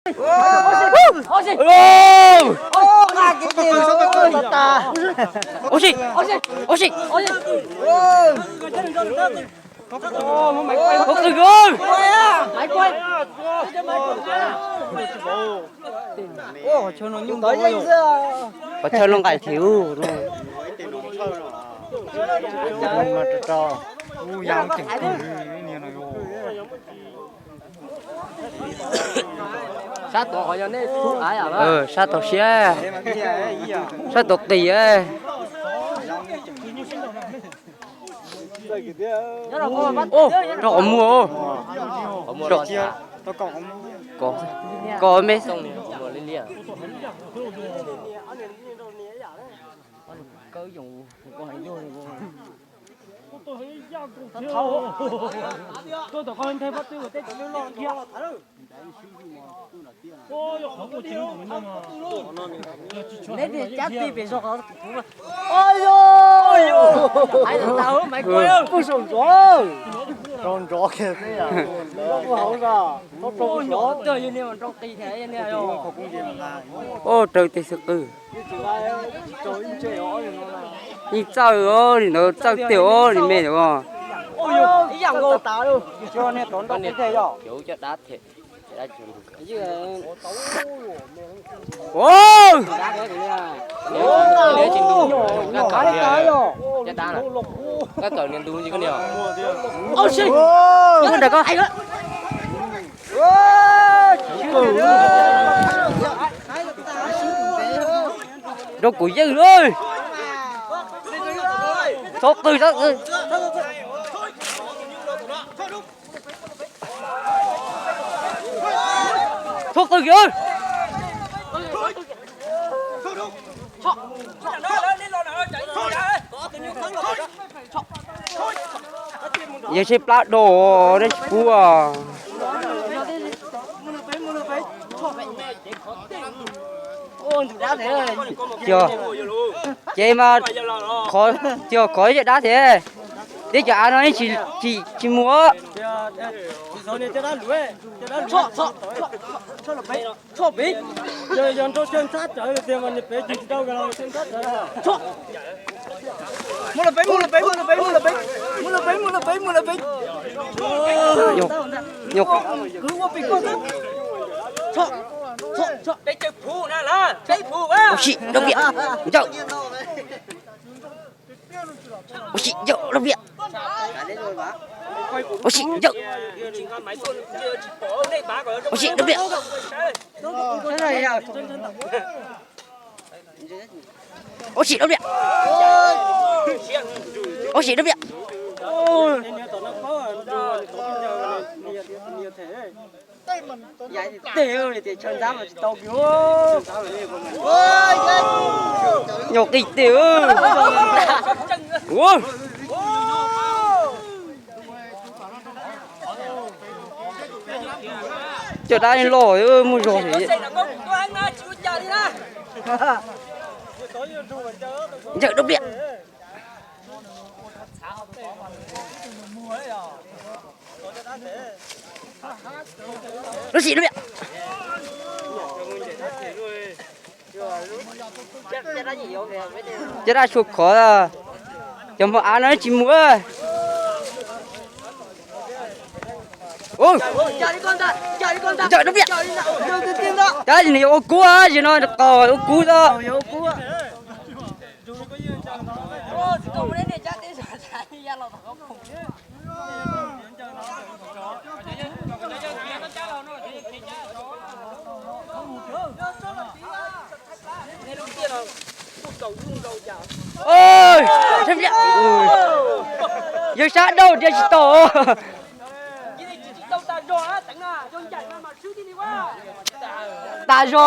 Ua si, ua si, ua si. Qhov chaw no nqaim thiab. Sab tod qhov yog nej tub av, sab tod siab, sab tod qis. Rau qhov muag, kov me. Neb tias cab ti pem zog qhov kuv, hais tau Maiv Kuab, kuj sau nrov, sau nrov kiag, kuj hauv zog, kuj nrov, yog niag nroo qis thiab niag. Ua raws tes xwb qw. Yeej txawj os, nim no txawj tiag os, nim me os. Ua, kawm niag ntu, koj kawm niag ntu. Ua nram ko. Rau kuv yeej lawm. Txhob qw, txhob qw. Txhob qw kiag. Yog seb plab do, dab tsi pub. Yog, ces mas qhov, yog qhov yog dab thiab. Tib cov av no tsis, tsis mus. Mus lawm peb, mus lawm peb, mus lawm peb, mus lawm peb, mus lawm peb, mus lawm peb, mus lawm peb, mus lawm peb. Kwv ua pem koj xwb. Ua si dab piam, ncaws. Ua si ncaws dab piam. Ua si ncaws. Ua si dab piam. Ua si dab piam. Ua si dab piam. Tes tias chaw ntab mas tsis tau kiag. Nyuam qij tiag. Cov dab loj muaj zog. Ncaws dab piam. Lub sim lub piam. Cov dab sua khov, cov hmo av no tsis mus. Ncaws dab piam. Tab sis nws yuav ua kub, tab sis no qaug ua kub xwb. Yawg sab dhau tias tsis tau. Tas zog,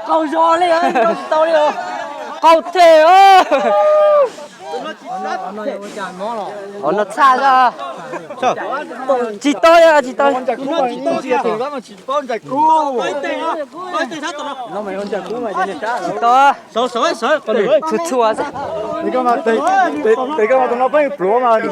qaug zog li, tsis tau li. Qaug them. Qhov no txhaj xwb. Tsis tau li, tsis tau. Tsis tau. Txhua txhua xwb. Tes koj mas tus no pheej pluav mas.